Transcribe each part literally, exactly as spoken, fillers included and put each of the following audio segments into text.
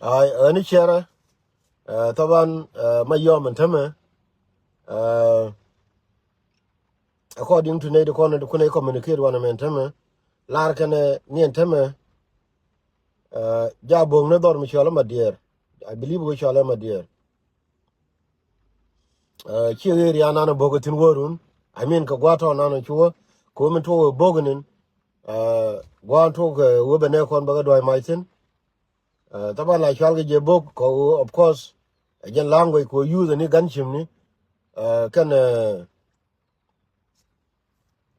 Ai, ɛn i̱ cɛrɛ, ɛ, thaban, ɛ, Mayɔm ɛn tämɛ, ɛ, according to nɛy ti kɔn kunɛ communicate wanɛ mɛ ɛn tämɛ, lar kɛnɛ ni ɛn tämɛ, ɛ, ja bo̱o̱k ni dhɔr mi cɔl ɛ Madiɛɛr. I believe wee cɔl ɛ Madiɛɛr. Ɛ, ci ɣeer ya nanɛ bo̱o̱k ɛ thi̱n wä run. I mean, kɛ gua̱a̱t tɔ̱ nanɛ cuɔ, kɛ wä min tuɔk wä bo̱o̱k nin, ɛ, gua̱a̱n tuɔk, ɛ, wä bɛ nɛ kɔn bɛ kɛ dua̱c mac thi̱n. Ɛ, thaban la cual kɛ jɛ bo̱o̱k kɔ, of course, ɛ jɛn language kɔ use ni gan cim ni, ɛ, kɛn, ɛ,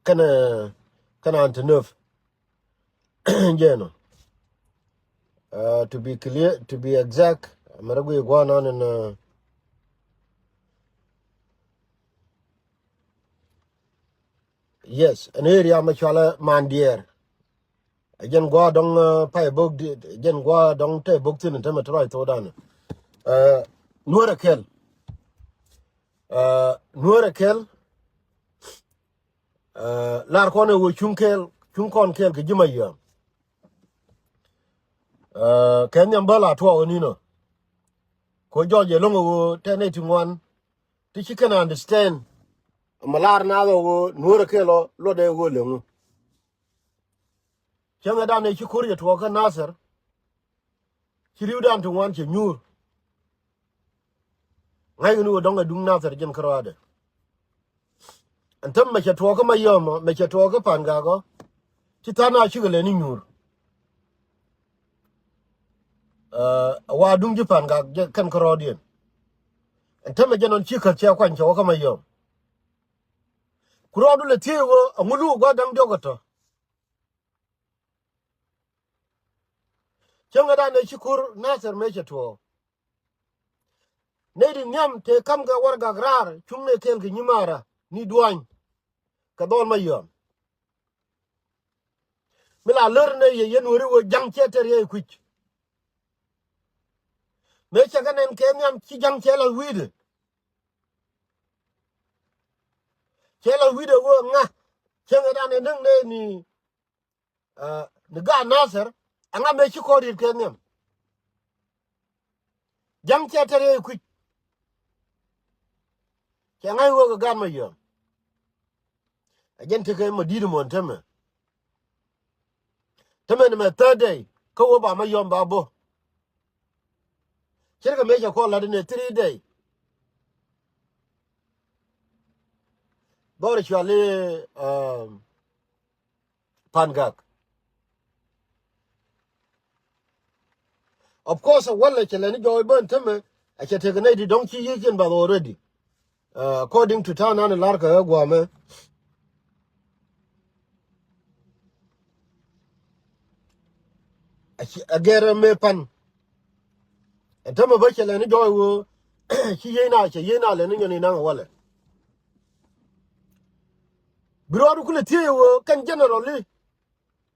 kɛn, ɛ, kɛn Antonov. Jɛn ɔ. Ɛ, to be clear, to be exact, mɛrɛ gui gua̱a̱n nan in, ɛ, yes, ɛn area mɛ cual ɛ Mandiɛɛr. Ɛ jɛn gua̱a̱ dɔ̱ŋ, ɛ, pay bo̱o̱k di, ɛ jɛn gua̱a̱ dɔ̱ŋ te bo̱o̱k thi̱n tämɛ tɔ̱ ruac thokdan. Ɛ, Nuäär ɛ kɛl. Ɛ, Nuäär ɛ kɛl. Ɛ, lar kɔn ɛ wä cuŋ kɛl, cuŋ kɔn kɛl kɛ ji̱ Mayɔm. Ɛ, kɛ nhiam bä la tuɔɔk ɛ ni̱n ɔ. Kɛ jɔɔc ɛ lo̱ŋ ɛ wä tɛn ɛ ti ŋuan. Ti ci kɛn understand. Mɛ lar naath ɔ ɣöö Nuäär ɛ kɛl ɔ luɔt ɛ ɣöö leŋu. Cäŋɛ dan ɛ ci ko̱r yɛ tuɔɔk kä Nathir. Ci ri̱wdan ti ŋuan cɛ nyuur. Ŋa̱c kɛ ni ɣöö dɔ̱ŋ ɛ duŋ Nathir jɛn kärɔaadɛ. Ɛn täm mɛ cɛ tuɔɔk kä Mayɔm ɔ, mɛ cɛ tuɔɔk kä Pangak ɔ. Ci tha̱a̱ŋ a cikɛ lɛ ni nyuur. Ɛ, wa duŋ ji̱ Pangak jɛ kɛn kärɔɔdiɛn. Ɛn tämɛ jɛ nɔn ci käth cɛ kuany cɛ wä kä Mayɔm. Ku rɔɔdu lɛ thiec wä aŋu luk gua̱th da̱ŋ diɔ̱k ɛ tɔ̱. Cäŋɛ dan ɛ ci ko̱r Nathir mëë cɛ tuɔɔk. Nɛy ti nhiam tëë ka̱m kɛ warɛgak raar cuŋ nɛ kɛɛl kɛ nyimaarä ni duany. Kɛ dhɔl Mayɔm. Mi la lär nɛ yɛ yɛn weri wä ja̱ŋ cɛ tɛr yɛ kui̱c. Mëë cɛ kɛ nɛn kɛ nhiam ci ja̱ŋ cɛ la wi̱i̱dɛ. Cɛ la wi̱i̱dɛ wä ŋa. Cäŋɛ dan ɛ näŋ nɛ ni, ɛ, ni gaat Nathir. Ɛŋa mëë ci kɔn ri̱t kɛ nhiam. Ja̱ŋ cɛ tɛr yɛ kui̱c. Cɛ ŋa̱c wä kɛ gaat Mayɔm. Ɛ jɛn tekɛ mɔ di̱t mɔ ɛn tämɛ. Tämɛ ni mɛ third day kä wä ba Mayɔm ba bo̱. Ce̱tkɛ mëë cɛ kɔn la̱t ni three day. Dhɔr cuali, um, Pangak. Of course, walɛ cɛ lɛ ni jɔɔc bä ɛn tämɛ, a cɛ tekɛ nɛy ti dɔ̱ŋ ci yiëë ciɛn bath already. Uh, according to ta̱a̱ nan lar kɛ ɣä gua̱a̱mɛ. A ci, a gɛr ɛ mëë pan. Ɛn tämɛ bä cɛ lɛ ni jɔɔc wä, ci yiëë na, cɛ yiëë na lɛ ni nyɔn inaŋ walɛ. Bi rɔɔdu kulɛ thiec wä kɛn general i̱.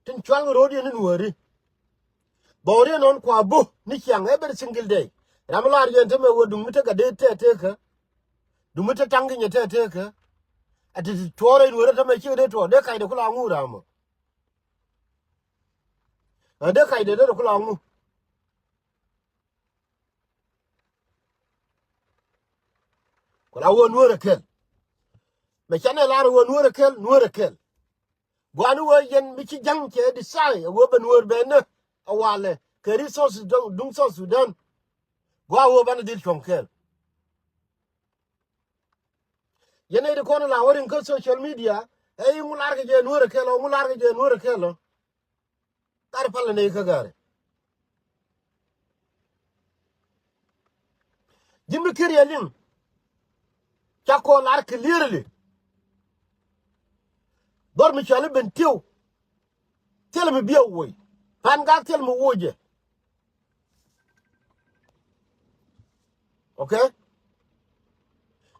Tin cual ŋä ro̱o̱diɛn ni nuääri. Dhɔriɛn nɔn kua bo̱ ni ciaŋ every single day. Ram lar yɛn tämɛ wä duŋ mi tekɛ dee tɛɛtɛɛkä. Duŋ mi te taŋ kinyɛ tɛɛtɛɛkä. A ti ti tuɔɔrɛ in wärä tämɛ cikɛ dee tuɔɔr dee kac dee kula ŋu ramɔ. Ɛ dee kac dee dee kula ŋu. Kula wä nuäärä kɛl. Mɛ canɛ lar wä nuäärä kɛl, nuäärä kɛl. Guani wä yɛn mi ci ja̱ŋ cɛ di say wä bɛ nuäär bɛ nä a walɛ kɛ ri South Sudan, duŋ South Sudan. Gua wä banɛ dhil cuɔ̱ŋ kɛl. Yɛn ɛ di kɔn la wä rin kä social media ɛ yi ŋu lar kɛ jɛ nuäärä kɛl ɔ ŋu lar kɛ jɛ nuäärä kɛl ɔ. Tar palɛ nɛ ikä gari. Ji̱n bi kir yɛ liŋ. Ca kɔ lar clearly. Dhɔr mi cɔali ben tiw. Thil mi biɛ woc. Pangak thil mi woc jɛ. Okay.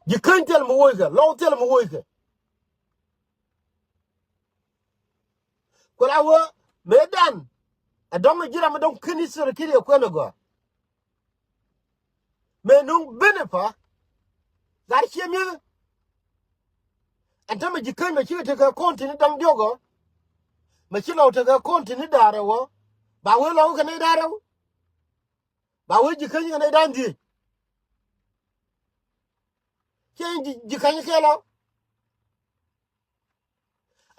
Ji̱ käny thil mi woc kɛ. Lɔw thil mi woc kɛ. Kula wä mëë dan. Ɛ dɔ̱ŋ ji̱ ram ɛ dɔ̱ŋ ken history kiri ɛ kuɛn ɛ gɔaa. Mëë nuŋ ben ɛ pa. Gat ciɛ mi̱eth. Ɛn tämɛ ji̱ käny mɛ cikɛ tekɛ kɔn tini da̱ŋ diɔ̱k ɔ. Mɛ ci lɔw tekɛ kɔn tini da̱rɛ wä. Ba wee lɔw kɛ ni da̱rɛ wä. Ba wee ji̱ käny kɛ nɛy da̱ŋ dhieec. Ciɛ ji̱, ji̱ käny kɛɛl ɔ.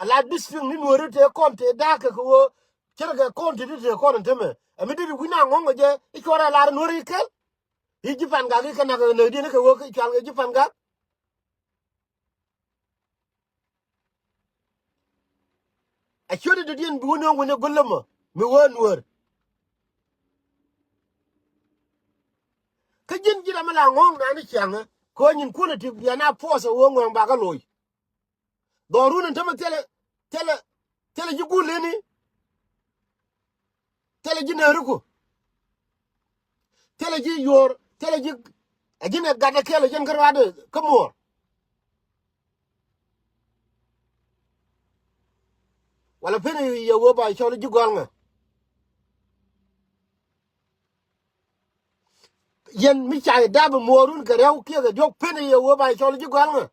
Ala district ni Nuääri tëë kɔn tëë da̱a̱k kɛ kɛ ɣöö ce̱tkɛ kɔn ti ti tëë kɔn in temɛ. Ɛ mi deri wi̱n a ŋɔ̱ŋ ɛ jɛ i̱ cuɔrɛ lar Nuääri kɛl. I̱ ji̱ Pangak i̱ kɛ nak ɛ nɛy diɛn i̱ kɛ ɣöö kɛ cual kɛ ji̱ Pangak. A ciötdɛ dɔ̱diɛn bi wä nööŋ wi̱n ɛ go̱l lämä mi wä Nuäär. Kä ji̱n ji̱n ram mi la ŋɔ̱ɔ̱ŋ nani ciaŋä kɛ ɣöö nyin kuäär ɛ ti bian a puɔth ɛ ɣöö ŋɔ̱ɔ̱ŋ bakä loc. Dhɔrun in tämɛ thilɛ, thilɛ, thilɛ ji̱ gul leni. Thilɛ ji̱ nääriku. Thilɛ ji̱ yuɔ̱ɔ̱r, thilɛ ji̱, ɛ ji̱n ɛ gat ɛ kɛl ɛ jɛn kä ruaadɛ kä muɔɔr. Wala pen yɛ wee ba cɔl ji̱ gɔal ŋa. Yɛn mi ca yɛ dap muɔɔrun kɛ rɛw kiɛ kɛ diɔ̱k pen yɛ wee ba cɔl ji̱ gɔal ŋa.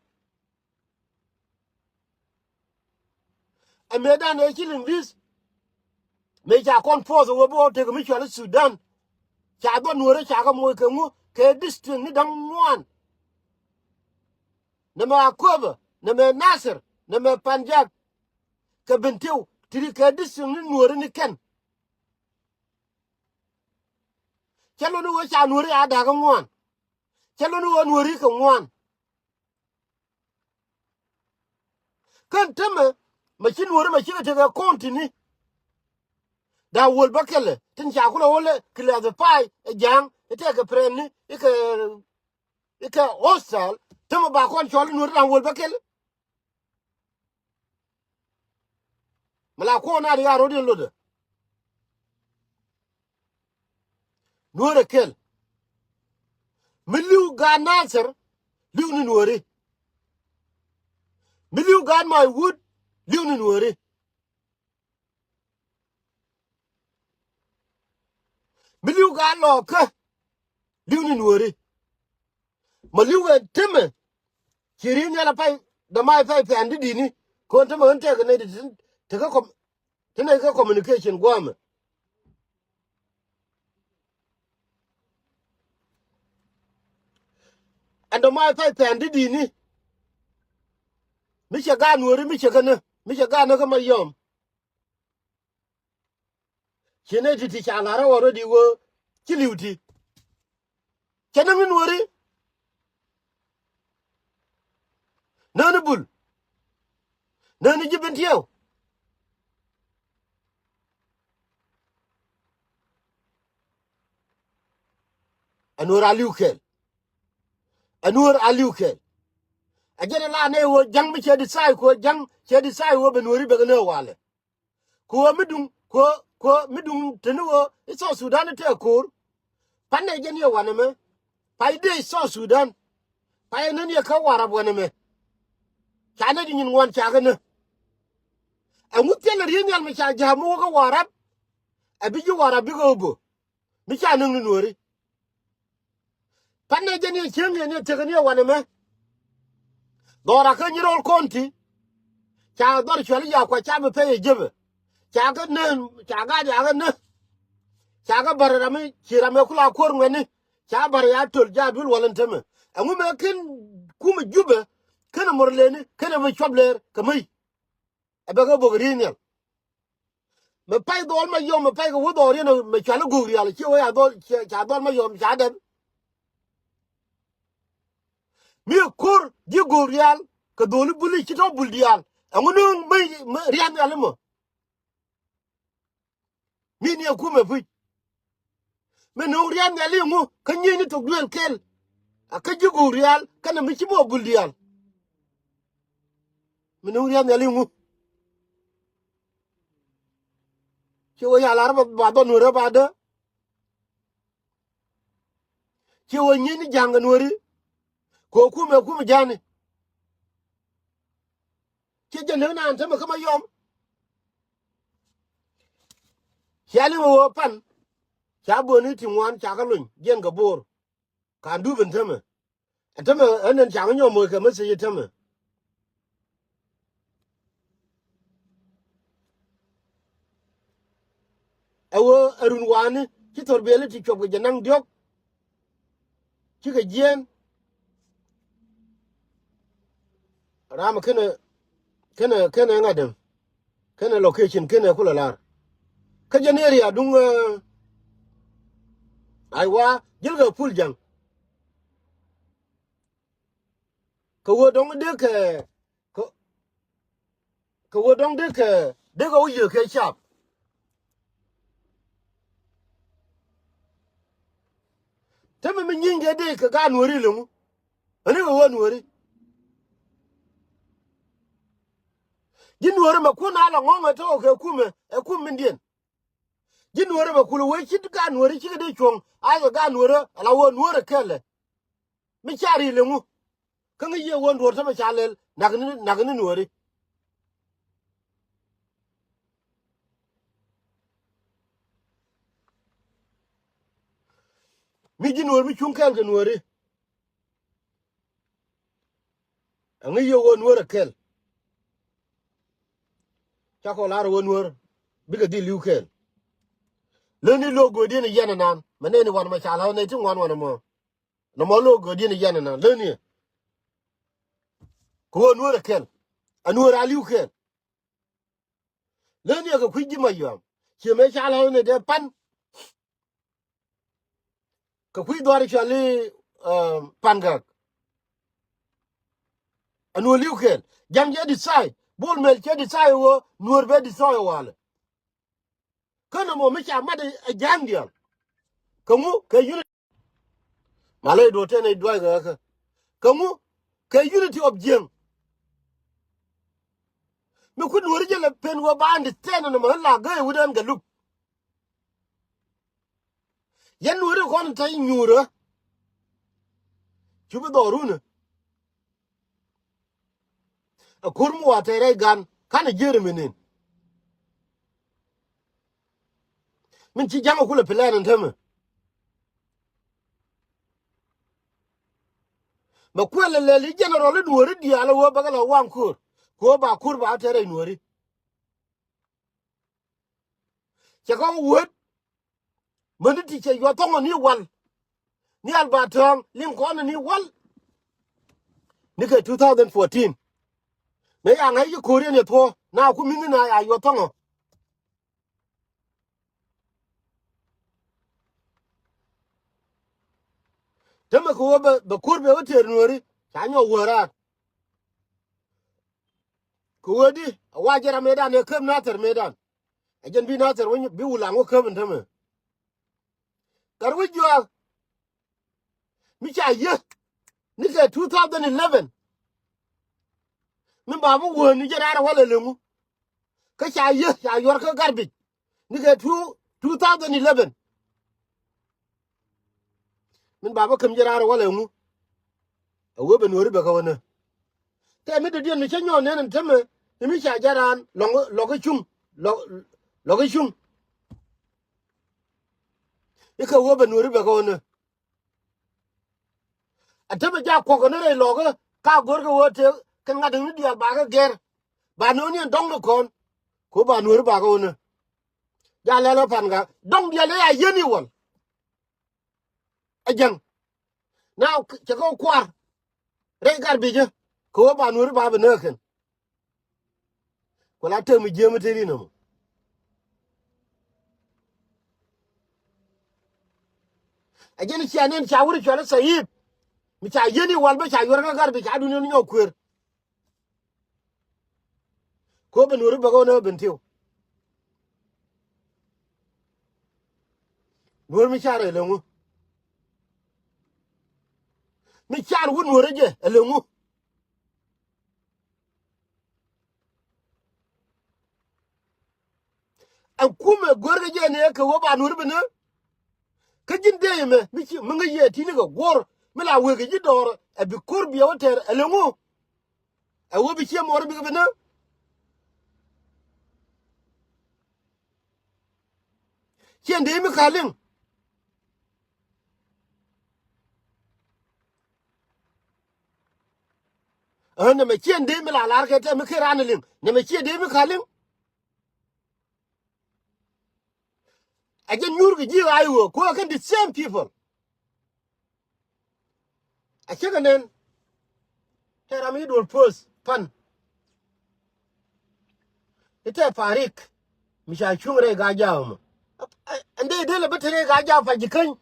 Ɛ mëëdan ëë ci Liŋli̱th mëë ca kɔn puɔth ɛ wee bi ɣɔw tek mi cuali Sudan. Ca dhɔn Nuäärä ca kɛ moc kɛ ŋu kɛ district ni da̱ŋ ŋuan. Nɛmɛ Akobo, nɛmɛ Nasir, nɛmɛ Panjak, kɛ Bentiu, ti ri kɛ district ni Nuäärä ni kɛn. Cä luni ɣöö ca Nuäärä a da̱kä ŋuan. Cä luni ɣöö Nuäärä kɛ ŋuan. Kän tämɛ mɛ ci Nuäärä mɛ cikɛ tekɛ kɔn tini. Da̱a̱ wäl bä kɛlɛ tin ca kulɛ wä lɛ classify ɛ ja̱a̱ŋ i̱ tɛkɛ friend ni i̱ kɛ, i̱ kɛ hostile. Tämɛ ba kɔn cɔl i̱ Nuäärä da̱a̱ wäl bä kɛlɛ. Mi la kuɔn a ri a rot in lotdä. Nuäärä kɛl. Mi li̱w gaat Nasir, li̱w ni Nuääri. Mi li̱w gaat Maiwut, li̱w ni Nuääri. Mi li̱w gaat Lɔɔkä, li̱w ni Nuääri. Ma li̱w kɛ temɛ ci ri̱i̱n nhial a pay dämac pay pɛn ti di̱i̱ni. Kɔn temɛ ɣän tɛk nɛy ti, ti, ti kä com-, ti nɛy kä communication gua̱a̱mɛ. Ɛn dämac pay pɛn ti di̱i̱ni. Mi cɛ gaat Nuääri mi cɛ känä, mi cɛ gaat nä kä Mayɔm. Ci nɛy ti ti ca la̱r already ɣöö ci li̱w ti. Cɛ näŋ ni Nuääri. Näŋ ni Bul. Näŋ ni ji̱ Bentiu. Ɛ Nuäär a li̱w kɛl. Ɛ Nuäär a li̱w kɛl. Ɛ jɛn ɛ la nɛy ɣöö ja̱ŋ mi cɛ decide kɛ ɣöö ja̱ŋ cɛ decide ɣöö bɛ Nuääri bɛ kɛ nä walɛ. Kɛ ɣöö mi duŋ, kɛ ɣöö, kɛ ɣöö mi duŋ teni ɣöö i̱ South Sudan i̱ tɛk ko̱o̱r. Pan nɛ jɛn yɛ wanɛ mɛ. Pay dee i̱ South Sudan. Pay nän yɛ kä Warap wanɛ mɛ. Ca nɛ di nyin ŋuan ca kɛ nä. Ɛŋu thilɛ ri̱i̱n nhial mi ca ja̱a̱m mi wä kä Warap. Ɛ bi ji̱ Warap bikɛ ɣöö bö. Mi ca näk ni Nuääri. Pan nɛ jɛ ni cieŋ yɛ ni tek ni ɛ wanɛ mɛ. Dhɔra kä nyi rol kɔn ti. Ca dhɔr cuɛl ya kua ca bi pɛy ɛ jepɛ. Ca kɛ nä, ca gaat ya kɛ nä. Ca kɛ bär ram mi ci ram ɛ kula kuɔr ŋuɛni. Ca bär ya töl ja duel wal in temɛ. Ɛŋu mɛ ken kumɛ Jupɛ ken ɛ mor leni ken ɛ bi cuɔp lɛɛr kɛ mäc. Ɛ bɛ kɛ bok ri̱i̱n nhial. Mɛ pay dhɔl Mayɔm, mɛ pay kɛ wä dhɔl riɛn mɛ cual i̱ Gogrial. Ciɛ wee a dhɔl, ciɛ, ca dhɔl Mayɔm ca dɛp. Mi ko̱r ji̱ Gogrial kɛ dholi Buli ci tɔ Bul diaal. Ɛŋu ni mi, mi riath nhial imɔ. Mi ni ɛ kumɛ puc. Mi no̱o̱ŋ riath nhial iŋu kä nyieny ni thok duëël kɛl. A kä ji̱ Gogrial kɛnɛ mi ci mɔ Bul diaal. Mi no̱o̱ŋ riath nhial iŋu. Ci wä ya lar ba, ba dhɔ Nuäärä ba dä. Ci wä nyieny ni ja̱a̱ŋ kɛ Nuääri. Kɛ wä kumɛ kumɛ ja̱a̱ni. Ci jɛ näk naan tämɛ kä Mayɔm. Cia liŋ ɛ wä pan. Ca böni ti ŋuan ca kä lony jiɛn kɛ bo̱o̱r. Kan dup in tämɛ. Ɛ tämɛ ɣän ɛn ca ŋä nyɔk moc kɛ message tämɛ. Ɛ wä ɛ run wani Ci thor biɛli ti cuɔp kɛ jɛ naŋ diɔ̱k. Cikɛ jiɛɛn. Ram kɛnɛ kɛnɛ kɛnɛ ŋa̱t däm. Kɛnɛ location kɛnɛ kulɛ lar. Kä jɛ ni area duŋ. Aiwa, jilkɛ pul jaŋ. Kɛ wä dɔŋ dee kɛ kɛ kɛ wä dɔŋ dee kɛ dee kɛ wä yiëë kɛ cap. Te mi mi nyiny kɛ dee kɛ gaat nuɔri leŋu. Ani kɛ wä nuɔri. Ji̱ nuɔri mɛ kun a la ŋɔŋ ɛ tɔk kɛ kumɛ ɛ kum min diɛn. Ji̱ nuɔri mɛ kulɛ wee cit gaat nuɔri cikɛ dee cuɔ̱ŋ a kɛ gaat nuɔri ala wä nuɔri kɛlɛ. Mi ca ri leŋu. Kä ŋäc yɛ wä nuɔr tämɛ ca lɛl nak ni nak ni nuɔri. Mi ji̱ nuɔr mi cuŋ kɛl kɛ nuɔri. Aŋäc yɛ wä nuɔr ɛ kɛl. Ca kɔ lar wä nuɔr bikɛ dhil li̱w kɛl. Leni lo̱k göödiɛn i̱ yɛn ɛnan mɛ nɛni wan mɛ ca la̱th nɛy ti ŋuan wan ɛmɔ. Nɔmɔ lo̱k göödiɛn i̱ yɛn ɛnan leni. Kɛ wä nuɔr ɛ kɛl. Anuɔr a li̱w kɛl. Leni ɛ kɛ kui̱ ji̱ ma yuam ciɛ mɛ ca la̱th nɛy dee pan. Kɛ kui̱ dhuaar i̱ cuali pan gak. Ɛn wä li̱w kɛɛl ja̱ŋ cɛ decide bol mɛl cɛ decide wä nuɔr bɛ decide walɛ. Kä nɔmɔ mi ca mat ɛ ja̱ŋ diaal. Kɛ ŋu kɛ unity. Ma lɛ duɔ tɛn ɛ duac kɛ kä kɛ ŋu kɛ unity of jiäŋ. Mi kui̱ nuɔri jɛ lɛ pen wä ba understand nɔmɔ ɣän la gäi wi̱dan kɛ lup. Yɛn nuɔri kɔn te nyuurä. Cu bi dhɔrun ɛ ko̱r mi wa te rɛy gan kanɛ jieri mi nin. Min ci ja̱ŋ kulɛ plan in tämɛ. Mɛ kuɛl lɛ lɛl i̱ general i̱ nuɔri diaal ɛ wä bäkɛ la waŋ ko̱r kɛ wä ba ko̱r ba te rɛy nuɔri. Cɛ kɔn wut mäni ti cɛ yuɔth thɔŋɔ ni wal. Ni alba tɔ̱ɔ̱ŋ liŋ kɔn ni wal. Ni kɛ two thousand fourteen. Ni ya ŋa̱c ci ko̱riɛn yɛ thuɔ̱ na ku mi̱ni na ya yuɔth thɔŋɔ. Tämɛ kɛ wä bɛ ko̱r bɛ wä tëër nuɔ̱ɔ̱ri ca nyɔk wä raar. Kɛ wee di a wa jɛ ram mëëdan ɛ käp nathɛr mëëdan. Ɛ jɛn bi nathɛr wä bi wulaŋ wä käp in tämɛ. Gat wä juaak mi ca yie ni kɛ two thousand eleven. Mi ba bi wään ni jɛ raar walɛ leŋu. Kä ca yie ca yuɔr kä garbage. Ni kɛ two, two thousand eleven. Min baba käm jɛ raar walɛ ŋu. A wee bɛ nuɔri bɛ kä wänä. Tɛ mi dɔ̱diɛn mi cä nyɔɔn nɛn ɛn tämɛ ni mi ca jɛ raan lɔk, lɔk i̱ cuŋ, lɔk, lɔk i̱ cuŋ. I̱ kɛ wee bɛ nuɔri bɛ kä wänä. A tämɛ ja kuɔk kɛ ni rɛy lɔk i̱ ka go̱r kɛ wee tëë kɛ ŋa̱t ni diaal ba kɛ gɛr. Ba no̱o̱ni ɛn dɔ̱ŋ ni kɔn. Kɛ wee ba nuɔri ba kä wänä. Ja lɛl ɛ pan ka dɔŋ diaal ɛ ya yieni wal. Ɛ jɛŋ. Na cɛ kɛ kuar rɛy garbage kɛ wä ba nuɔri ba bi nääk kɛn. Ku la tëk mi jiääm i̱ te ri nɔmɔ. Ɛ jɛn cia nɛn ca wuri cual i̱ Sayid. Mi ca yieni wal bä ca yuɔr kä garbage ca duni ni nyɔk kuëër. Ko bɛ nuɔri bɛ kɛ wä nɛ bɛ ben tiw. Nuɔri mi car ɛ leŋu. Mi car wä nuɔri jɛ ɛ leŋu. Ɛn kumɛ go̱rkɛ jɛ ni ɛ kɛ wä ba nuɔri bɛ nɛ. Kä ji̱n dee mɛ mi ci mi ŋäc yɛ ti̱ni kɛ guɔ̱r mi la wek kɛ ji̱ dɔɔr ɛ bi ko̱r biɛ wä tɛr ɛ leŋu. Ɛ wä bi ciɛ muɔr bikɛ bi nä. Ciɛ dee mi ka liŋ. Ɛ nɛmɛ ciɛ dee mi la lar kɛ tɛ mi ker an liŋ nɛmɛ ciɛ dee mi ka liŋ. A jɛn nyuur kɛ ji̱ ɣaac ɣöö kuäär kɛn the same people. A cäkɛ nɛn. Tɛ ram mi duɔl puɔth pan. Itɛ parik mi ca cuŋ rɛy Gaa-jaak mɔ. Ɛn dee dee lɛ bä te rɛy Gaa-jaak pa ji̱ käny.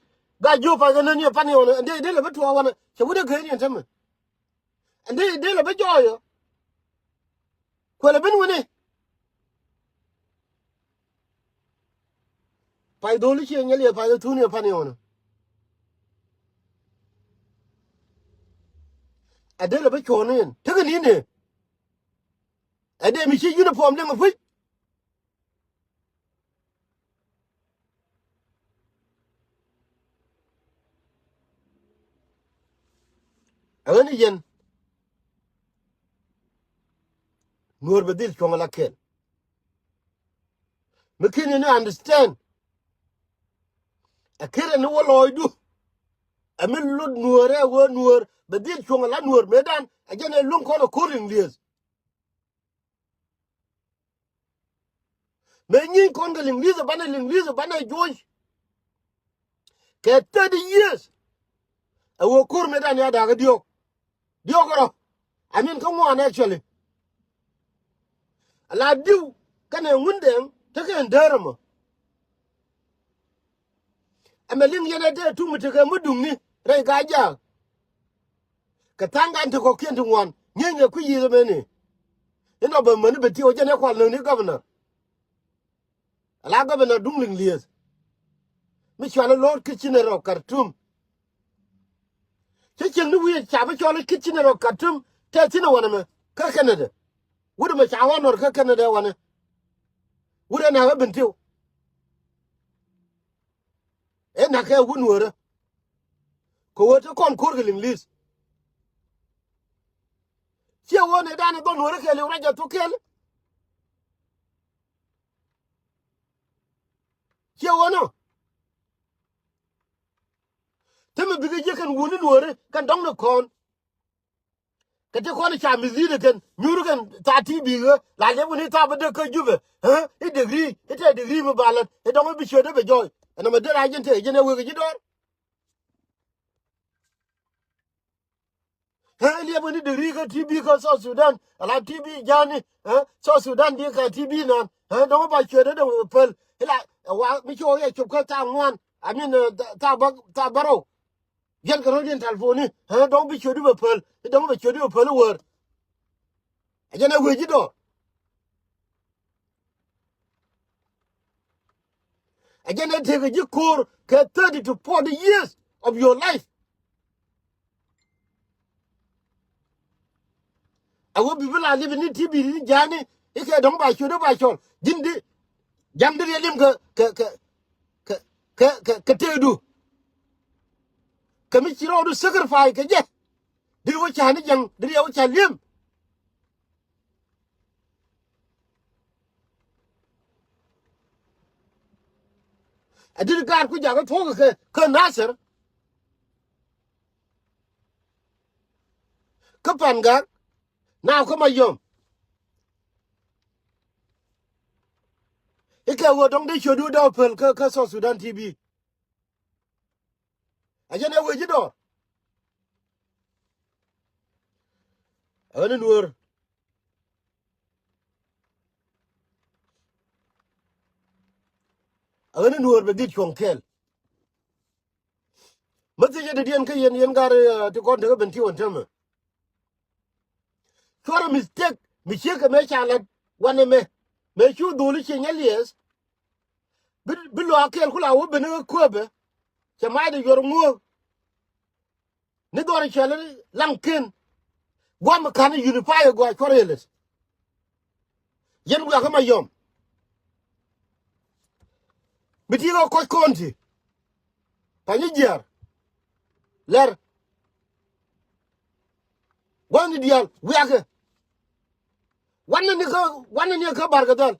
Gaa-jiök pa kɛ nän yɛ pan yɛ ɣɔn ɛn dee dee lɛ bä tuɔɔk wanɛ cɛ wut ɛ gee ni ɛn tämɛ. Ɛn dee dee lɛ bä jɔɔyɔ. Kuɛlɛ ben wini. Pay dholi ciɛ nyɛl yɛ pay thuni yɛ pan yɔnɔ. Ɛ dee lɛ bä cuɔni in tekɛ ni ni. Ɛ dee mi ci uniform liŋ a puc. Ɛ ɣän i̱ yɛn. Nuɔ̱ɔ̱r bɛ dhil cuɔ̱ŋ ala kɛl. Mi kin yɛn ni understand. Ɛ kir ɛn ni wä lɔɔcdu. Ɛ mi lot nuɔ̱ɔ̱r ɛ wä nuɔ̱ɔ̱r bɛ dhil cuɔ̱ŋ ala nuɔ̱ɔ̱r mëëdan ɛ jɛn ɛ luäŋ kɔn ɛ ko̱r liŋ lieth. Mëë nyiny kɔn kɛ liŋ lieth ɛ banɛ liŋ lieth ɛ banɛ juɔ̱c. Kɛ thirty years. Ɛ wä ko̱r mëëdan ya da̱kä diɔ̱k. Diɔ̱k rɔ. I mean kä ŋuan actually. Ala diw kɛnɛ Ŋundɛŋ tekɛ ɛn däär ɛmɔ. Ɛmɛ liŋ yɛn ɛ dee tuk mi tekɛ mi duŋni rɛy Gaa-jaak. Kɛ tha̱a̱ŋ gan ti kɔ̱kiɛn ti ŋuan nyieeny ɛ kui̱ yiëth ɛmɛni. Inɔ bɛ mäni bɛ ti ɔ jɛn ɛ kual näk ni governor. Ala governor duŋ liŋ lieth. Mi cual ɛ Lord Kitchener of Khartoum. Cä cieŋ ni wi̱i̱ ca bi cɔl i̱ Kitchener of Khartoum tɛ thi̱n ɛ wanɛ mɛ kä Canada. Wut ɛmɛ ca wä nɔr kä Canada wanɛ. Wut ɛ na̱k ɛ Bentiu. Ɛ na̱k kɛ wut nuɔ̱ɔ̱rä. Kɛ wä te kɔn ko̱r kɛ liŋ lieth. Ciɛ wä ni dan ɛ dhɔl nuɔ̱ɔ̱rä kɛɛl i̱ rɛc ɛ thok kɛɛl. Ciɛ wä nɔ. Te mi bikɛ jiäk kɛn wuni nuɔɔri kɛn dɔ̱ŋ ni kɔn. Kɛ ti kɔn ca mislead kɛn nyuuri kɛn thaa ti bi̱i̱ ɣä la liɛp kɛn i̱ thaa bä dee kä Jubɛ. I̱ degree i̱ tɛ degree mi ba lät i̱ dɔ̱ŋ i̱ bi ciötdä bɛ jɔɔy. Ɛn ɛmɛ dee ra jɛn te jɛn ɛ wek ji̱ dɔɔr. Ɛ liɛpä ni degree kä T B kä South Sudan ala T B jani. South Sudan di kä T B nan dɔ̱ŋ ba cuɛ dee dee päl ila wa mi ci wä yɛ cop kä thaa ŋuan. I mean thaa bä thaa bärɔw. Jiɛn kɛ rɔ̱diɛn talponi dɔ̱ŋ bi cuɛ di bɛ päl dɔ̱ŋ bɛ cuɛ di bɛ päl iwäär. Ɛ jɛn ɛ wee ji̱ dɔɔr. Ɛ jɛn ɛ tekɛ ji̱ ko̱o̱r kɛ thirty to forty years of your life. Ɛ wee bi bi la lipi ni ti bi ni ja̱a̱ni i̱ kɛ dɔ̱ŋ ba ciötdä ba cɔl ji̱n di. Ja̱ŋ di riɛ lim kɛ kɛ kɛ kɛ kɛ kɛ kɛ tëëdu. Kɛ mi ci rɔɔdu sacrifice kɛ jɛ. Di wä ca ni ja̱ŋ di riɛ wä ca li̱em. Ɛ dit gaat ku jakä thuɔ̱k kɛ kä Nasir. Kä Pangak na kä Mayom. Ikɛ ɣöö dɔ̱ŋ dee ciötdu dee päl kä kä South Sudan T V. A jɛn ɛ wee ji̱ dɔɔr. Ɛ ɣän i̱ nuäär. Ɛ ɣän i̱ nuäär bɛ dhil cuɔ̱ŋ kɛɛl. Mä thiec ɛ dee diɛn kä yɛn yɛn gar ti kɔn tekä ben ti wän tämɛ. Cuarɛ mistake mi ciek kɛ mëë ca lat wanɛ mɛ mëë cu dholi ciɛ nyɛ liɛth. Bi bi luaak kɛɛl ku la wä ben kä kuäpɛ. Cɛ mac de yuɔr ŋuɔ̱ɔ̱k. Ni dhɔr cɛl laŋ ken. Guam ka̱n unify gua cuɔr yɛ leth. Yɛn wiak kä Mayom. Mi ti kä kɔc kɔn ti. Panyi jiɛɛr. Lɛr. Gua̱n ni diaal wiakɛ. Wanɛ ni kä wanɛ ni kä Barkadhal.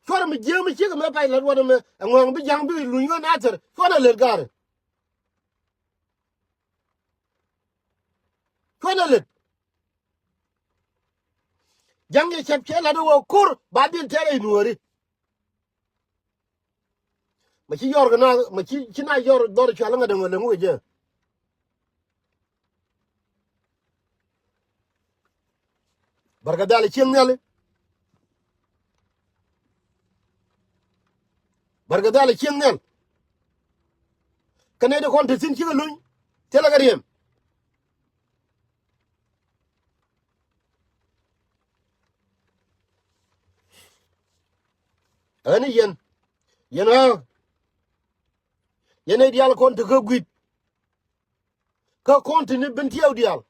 Cuarɛ mi jiäk mi cikɛ mɛ pay lät wanɛ mɛ ɛŋɔ̱a̱ŋ bi ja̱ŋ bi luny ɣän athɛr cuarɛ lät ga̱rɛ. Cuarɛ lät. Ja̱ŋ yɛ cɛp cɛ lat wä ko̱r ba dhil tɛr rɛy nuɔ̱ɔ̱ri. Ma ci yɔr kɛ na, ma ci, ci na yɔr dhɔr cual ŋa däŋ wä leŋ wä jɛ. Barkɛ dhal cieŋ nhiali. Barkɛ dhal cieŋ nhial. Kɛ nɛy ti kɔn te thi̱n cikɛ luny. Thilɛ kɛ riɛm. Ɣän i̱ yɛn, yɛn ɣä, yɛn nɛy diaal kɔn te kä gui̱t. Kä kɔn te ni ben tiɛɛw diaal.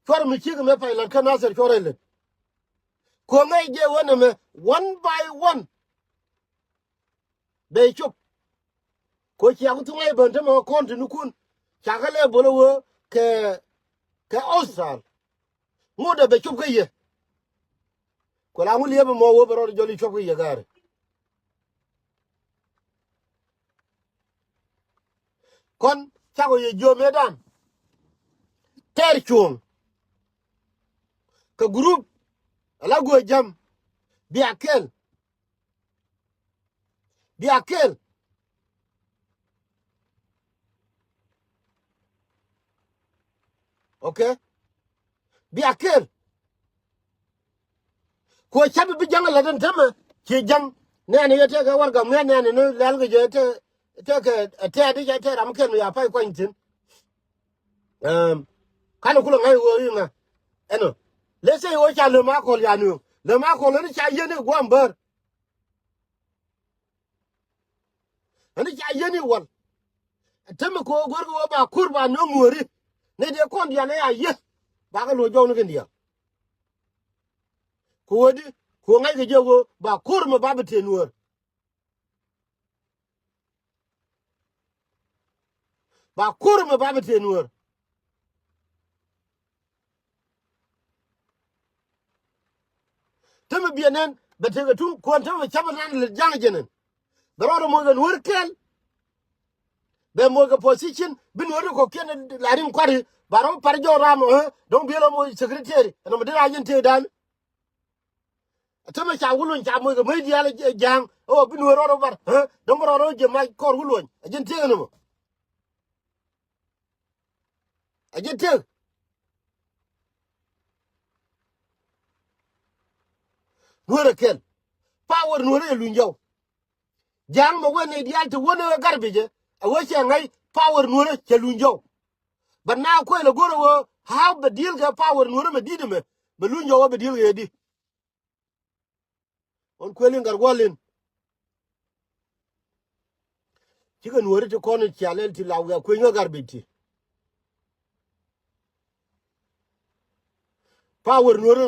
Cuarɛ mi ciek ɛmɛ pay lat kä Nasir cuarɛ lät. Kuɔ̱ŋɛ jɛ wen ɛmɛ one by one. Bɛ cop. Ko ciak thuŋ a i̱ ben tämɛ kɔn ti nukun. Cakɛ lɛ bol a wee kɛ, kɛ Australia. Ŋot ɛ bɛ cop kä yɛ. Kuɛ la ŋu liep ɛmɔ wee bɛ rɔɔd jɔl i̱ cop kä yɛ gaari. Kɔn cakɔ yɛ jiöm ëëdan. Tɛɛr cuɔ̱ɔ̱ŋ. Kɛ group ala guɔ jam. Bia kɛl. Bia kɛl. Okay. Bia kɛl. Kuɔ ca̱p bi ja̱ŋ ɛ la̱t ɛn tämɛ ci ja̱ŋ. Nɛɛni yɛ tɛkɛ warɛgak mi nɛɛni ni lɛl kɛ jɛ tɛ, tɛkɛ tɛɛt i̱ cɛ tɛ ram kɛl mi ya pay kuany thi̱n. Ɛm, kanɛ kulɛ ŋa̱c ɣöö i̱ ŋa̱ ɛnɔ. Lɛ sɛy ɣöö ca lɛ ma kɔl yani ɣöö lɛ ma kɔl ɛn ca yieni gua̱a̱m bär. Ɛn ca yieni wal. Ɛ tämɛ kɛ ɣöö go̱rkɛ ɣöö ba ko̱r ba nööŋ ŋuääri. Ni dee kɔn diaal ɛ ya yieth. Bakɛ lo̱c jɔwni kɛn diaal. Kɛ ɣöö di, kɛ ɣöö ŋa̱ckɛ jɛ ɣöö ba ko̱r mɛ ba bi tëë nuäär. Ba ko̱r mɛ ba bi tëë nuäär. Tämɛ biɛ nɛn bɛ tekɛ tuŋ kuɔn tämɛ capɛ nan lɛ ja̱ŋ jɛ nɛn. Bɛ rɔɔdɛ moc kɛ nuäär kɛl. Bɛ moc kɛ position bi nuäär ti kɔ̱kiɛn la riŋ kua̱ri ba rɔ par jɔw ram ɛ dɔ̱ŋ biɛl ɛ moc secretary ɛn ɔmɔ dee ra jɛn tëëdan. Ɛ tämɛ ca wä luny ca moc kɛ mäc diaal ɛ ja̱a̱ŋ ɛ wä bi nuɔ̱ɔ̱r rɔɔd ɛ bar ɛ dɔ̱ŋ bä rɔɔd ɛ jɛ mac kɔɔr wä luɔ̱ny ɛ jɛn tiek ɛn ɛmɔ. Ɛ jɛn tiek. Nuɔ̱ɔ̱r ɛ kɛl. Power nuɔ̱ɔ̱r ɛ luny jɔw. Ja̱a̱ŋ mɛ wen ni diaal ti wen ɛ garbage ɛ wee cɛ ŋäc power nuɔ̱ɔ̱r ɛ cɛ luny jɔw. Bɛ na kuɛl ɛ go̱r ɛ wee how bɛ deal kɛ power nuɔ̱ɔ̱r ɛ mɛ di̱t ɛmɛ bɛ luny jɔw ɛ bɛ deal kɛ di. Ɣän kuël in gat gua̱l in. Cikɛ nuɔ̱ɔ̱ri ti kɔn in cia lɛl ti la wiaa kueny ɣä garbage ti. Power nuɔ̱ɔ̱ri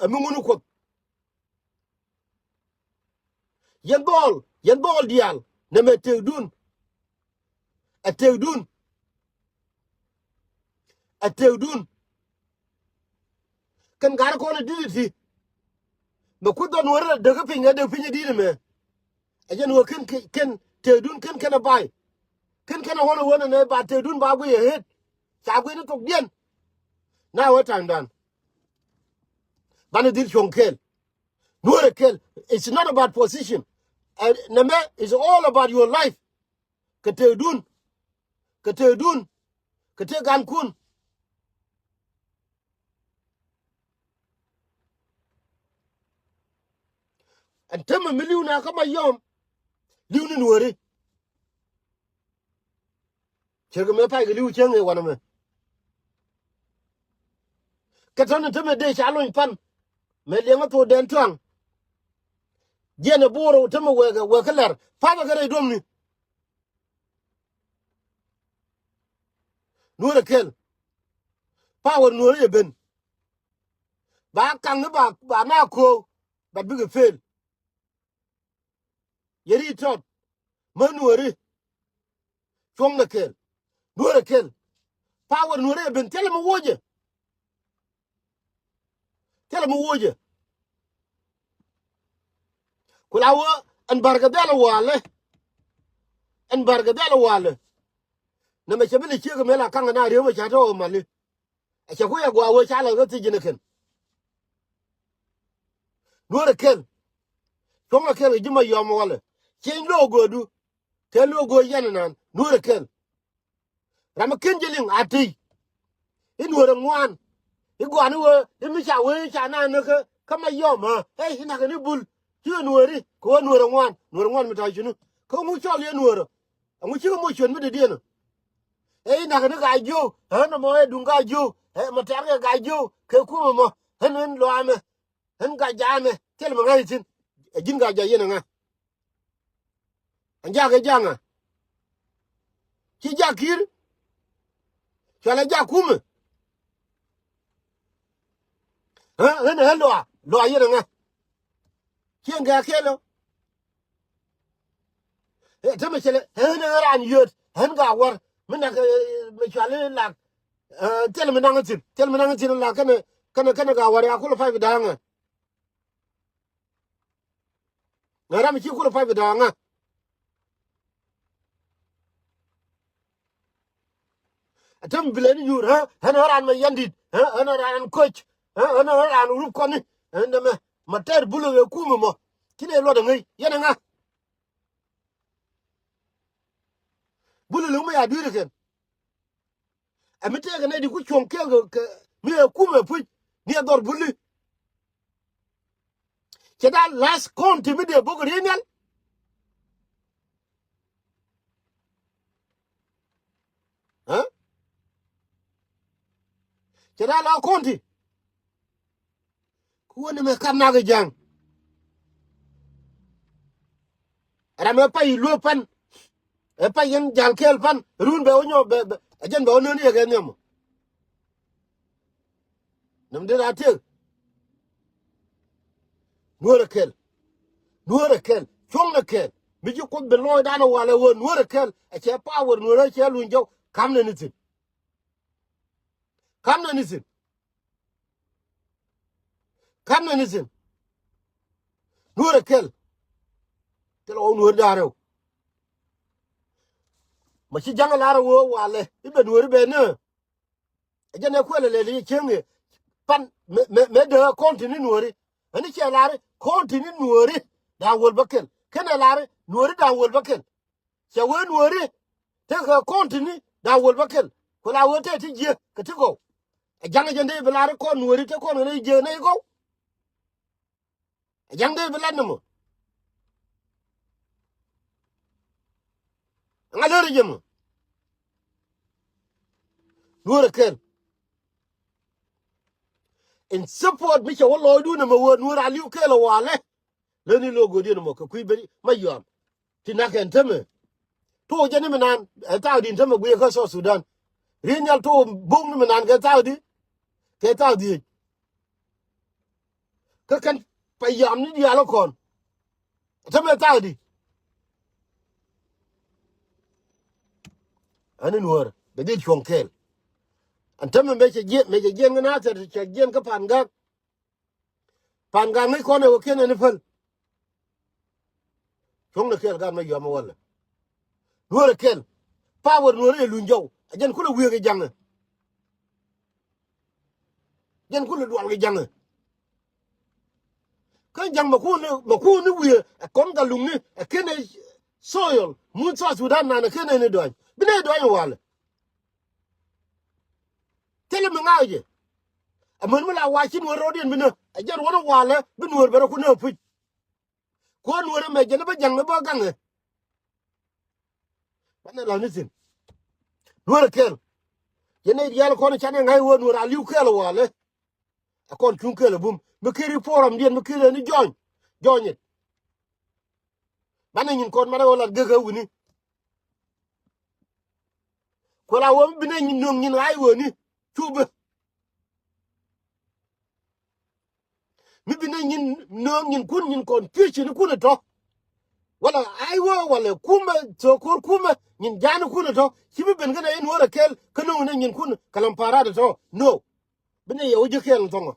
ɛmi ŋuni kuɔth. Yɛn dhɔɔl, yɛn dhɔɔl diaal nɛmɛ tëkdun. Ɛ tëkdun. Ɛ tëkdun. Kɛn gat kɔn ɛ di̱t ɛ ti. Mɛ kuth dhɔn wä rɛ däk kä piny ɛ däk piny ɛ di̱t ɛmɛ. Ɛ jɛn wä kɛn kɛn tëkdun kɛn kɛn ɛ bay. Kɛn kɛn ɛ ɣɔn ɛ wä nɛnɛ ba tëkdun ba guic ɛ ɣet. Ca guic ni thokdiɛn. Na wä ta̱ŋdan. Banɛ dhil cuɔ̱ŋ kɛɛl. Nuɔ̱ɔ̱rɛ kɛl. It's not about position. Ɛ nɛmɛ is all about your life. Kɛ tëkdun. Kɛ tëkdun. Kɛ tëk gankun. Ɛn tämɛ mi li̱w na kä ma yɔm. Li̱w ni nuɔ̱ɔ̱ri. Cɛ kɛ mɛ pay kɛ li̱w cäŋ ɛ wanɛ mɛ. Kɛ tɔ̱ni tämɛ dee ca lony pan. Mɛ liɛŋä thok dɛn tuaŋ. Jiɛn ɛ bo̱o̱r ɛ tämɛ wɛɛkɛ wɛɛkä lɛr pathɛ kɛ rɛy duɔ̱mni. Nuɔ̱ɔ̱rɛ kɛl. Power nuɔ̱ɔ̱rɛ yɛ ben. Ba kaŋ ni ba, ba na ko̱o̱k. But bikɛ fail. Yɛ ri tɔt. Mä nuɔ̱ɔ̱ri. Cuɔ̱ŋdɛ kɛl. Nuɔ̱ɔ̱rɛ kɛl. Power nuɔ̱ɔ̱rɛ yɛ ben thilɛ mi wocɛ. Thilɛ mi wocɛ. Ku la wä ɛn barkɛ dhɛl walɛ. Ɛn barkɛ dhɛl walɛ. Nɛmɛ cɛ bi lɛ ciek ɛmɛ la kaŋ ɛn a riek mɛ ca tɔ̱ ɛ mali. Ɛ cɛ kuiɛ gua̱a̱ wee ca la ɣä thiec jɛn ɛ kɛn. Nuäärɛ kɛl. Cuɔ̱ŋ la kɛl kɛ ji̱ Mayɔm walɛ. Cieny lo̱o̱ göödu. Kɛ lo̱o̱ göö yɛn ɛnan. Nuäärɛ kɛl. Ram mi ken jɛ liŋ a tey. I̱ nuäärɛ ŋuan. I̱ gɔaa ni wee i̱ mi ca wee ca naan ni kä kä Mayɔm ɛ. Ɛ i̱ nak ni bul. Ci ɛ nuääri kɛ wee nuäärɛ ŋuan. Nuäärɛ ŋuan mi ta̱a̱ cuni. Kä ŋu cɔl yɛ nuäärɛ. Ɛŋu cikɛ moc cuɛn mi dee diɛn ɔ. Ɛ i̱ nak ni Gaa-jiök. Ɛ nɔmɔ ɛ duŋ Gaa-jiök. Ɛ mɔ tɛ̈r kɛ Gaa-jiök kɛ kumɛ mɔ. Ɛ ni luaamɛ. Ɣän Gaa-jaamɛ thil mi ŋa̱c thi̱n. Ɛ ji̱n Gaa-jaak yɛn ɛ ŋa̱. Ɛn jaak ɛ jaak ŋa̱. Ci jaak ki̱i̱r. Cualɛ jaak kumɛ. Ɣän ɣän ɛ ɣän luaa luaa yɛn ɛ ŋa̱. Ci ɛn gɛ̈ɛ̈k kɛɛl ɔ. Ɛ te mi cɛ lɛ ɣän ɛ ɣän raan yööt ɣän Gaa-wäär mi nak mi cual i̱ lak. Thil mi naŋ thi̱n thil mi naŋ thi̱n lak kɛnɛ kɛnɛ kɛnɛ Gaa-wäär ya kulɛ pay bi da̱a̱ŋɛ. Ŋa ram ci kulɛ pay bi da̱a̱ŋɛ. Ɛ te mi bi lɛ ni nyuur ɣän ɣän raan mɛ yɛn di̱t ɣän ɣän raan koc ɣän ɣän raan rup kɔni. Ɣän dämɛ ma tɛɛr bulɛ ɣee kumɛ mɔ. Ci nɛ luɔt ɛ ŋäc yɛn ɛ ŋa. Buli li̱w mi ya dui̱r kɛn. Ɛ mi tëëkɛ nɛy di ku cuɔ̱ŋ kɛɛl kɛ mi ɛ kumɛ puc ni ɛ dhɔr buli. Cɛ da̱a̱ la̱th kɔn ti mi dee bo̱k riey nhial. Ɛ cɛ da̱a̱ la̱th kɔn ti. Ku wä ni mɛ kam nak i̱ ja̱ŋ. Ram ɛ pay i̱ luëë pan. Ɛ pay yɛn ja̱l kɛɛl pan run bɛ wä nyɔ bɛ bɛ ɛ jɛn bɛ wä nööni yɛ kɛ nhiam. Nam dee raa tiek. Nuäärɛ kɛl. Nuäärɛ kɛl cuɔ̱ŋnɛ kɛl mi ci Kuoth bi lɔɔcdan ɛ walɛ ɣöö nuäärɛ kɛl. Ɛ cɛ power nuäärɛ cɛ luny jɔw. Kamnɛ ni thi̱n. Kamnɛ ni thi̱n. Kamnɛ ni thi̱n. Nuäärɛ kɛl. Thilɛ ɣɔw nuäär da̱a̱r rɛw. Ma ci ja̱ŋ ɛ lar ɛ ɣöö walɛ i̱ bɛ nuääri bɛ nä. Ɛ jɛn ɛ kuɛl ɛ lɛl i̱ cieŋ i̱ pan mɛ mɛ mɛ dee kɔn ti ni nuääri. Ɛn i̱ cɛ lar i̱ kɔn ti ni nuääri da̱a̱ wäl bä kɛl kɛn ɛ lar i̱ nuääri da̱a̱ wäl bä kɛl. Cɛ wee nuääri tekɛ kɔn ti ni da̱a̱ wäl bä kɛl. Ku la wee tɛk ti jiɛ kɛ ti gɔw. Ɛ ja̱ŋ ɛ jɛn dee bi lar i̱ kɔn nuääri te kɔn kɛ ni jiɛ ni gɔw. Ɛ ja̱ŋ dee bi lat ni mɔ. Ŋa lär jɛ mɔ. Nuäärɛ kɛl. In support mi cɛ wä lɔɔcdun ɛmɛ wee nuäär a li̱w kɛɛl ɛ walɛ. Leni lo̱o̱ go̱o̱diɛn ɛmɔ kɛ kui̱ ben ma yuam. Ti nak ɛn tämɛ. To̱o̱ jɛ ni mi naan ɛ thaakdi in tämɛ guiɛ kä South Sudan. Ri̱i̱n nhial to̱o̱ bo̱o̱k ni mi naan kɛ thaakdi. Kɛ thaakdi ec. Kä kɛn pa yam ni diaal ɛ kɔn. Tämɛ thaakdi. Ani nuäär bɛ dhil cuɔ̱ŋ kɛɛl. Ɛn tämɛ mëë cɛ jiɛn mëë cɛ jiɛn kä Nathɛr cɛ jiɛn kä Pan Gak. Pan Gak ŋäc kɔn ɛ wä kiɛn ɛn i̱ päl. Cuɔ̱ŋnɛ kɛɛl gat ma yuam ɛ walɛ. Nuäärɛ kɛl. Power nuäärɛ yɛ luny jɔw ɛ jɛn kulɛ wiee kɛ ja̱ŋɛ. Jɛn kulɛ dual kɛ ja̱ŋɛ. Kä ja̱ŋ mɛ kuuni mɛ kuuni wiee ɛ kɔn Gatluŋni ɛ kɛn ɛ soil mun South Sudan nan ɛ kɛn ɛ ni dɔany bi nɛ dɔany walɛ. Thilɛ mi ŋa̱a̱c jɛ. Amäni mi la wac ci nuäär rɔɔdiɛn bi nä ɛ jɛn wä ni walɛ bi nuäär bɛ rɔ ku nä puc. Kuäär nuäär ɛmɛ jɛn ɛ bä ja̱ŋ ɛ bä gaŋɛ. Banɛ la ni thi̱n. Nuäär ɛ kɛl. Jɛn ɛ diaal kɔn canɛ ŋa̱c wä nuäär a li̱w kɛɛl walɛ. Ɛ kɔn cuŋ kɛɛl ɛ bum mi kiri forum diɛn mi kiri ni jɔny. Jɔny it. Banɛ nyin kɔn marɛ wä lat gekä wi̱ni. Kuɛ la wä mi binɛ nyin nöŋ nyin ɣa̱c wä ni. Cupä. Mi binɛ nyin nööŋ nyin kun nyin confusion kun tɔ. Wala ai wä wala kumɛ thok ko̱r kumɛ nyin jan kun tɔ. Ci mi ben kɛnɛ in wä rɛ kɛl kä nööŋ nɛ nyin kun kɛ lam parat tɔ. No. Binɛ yɛ wä ji̱ kɛl thɔŋɔ.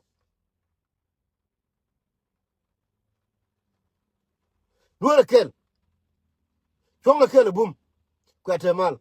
Nuäär ɛ kɛl. Cuɔ̱ŋ ɛ kɛl ɛ bum. Kuɛ te mal.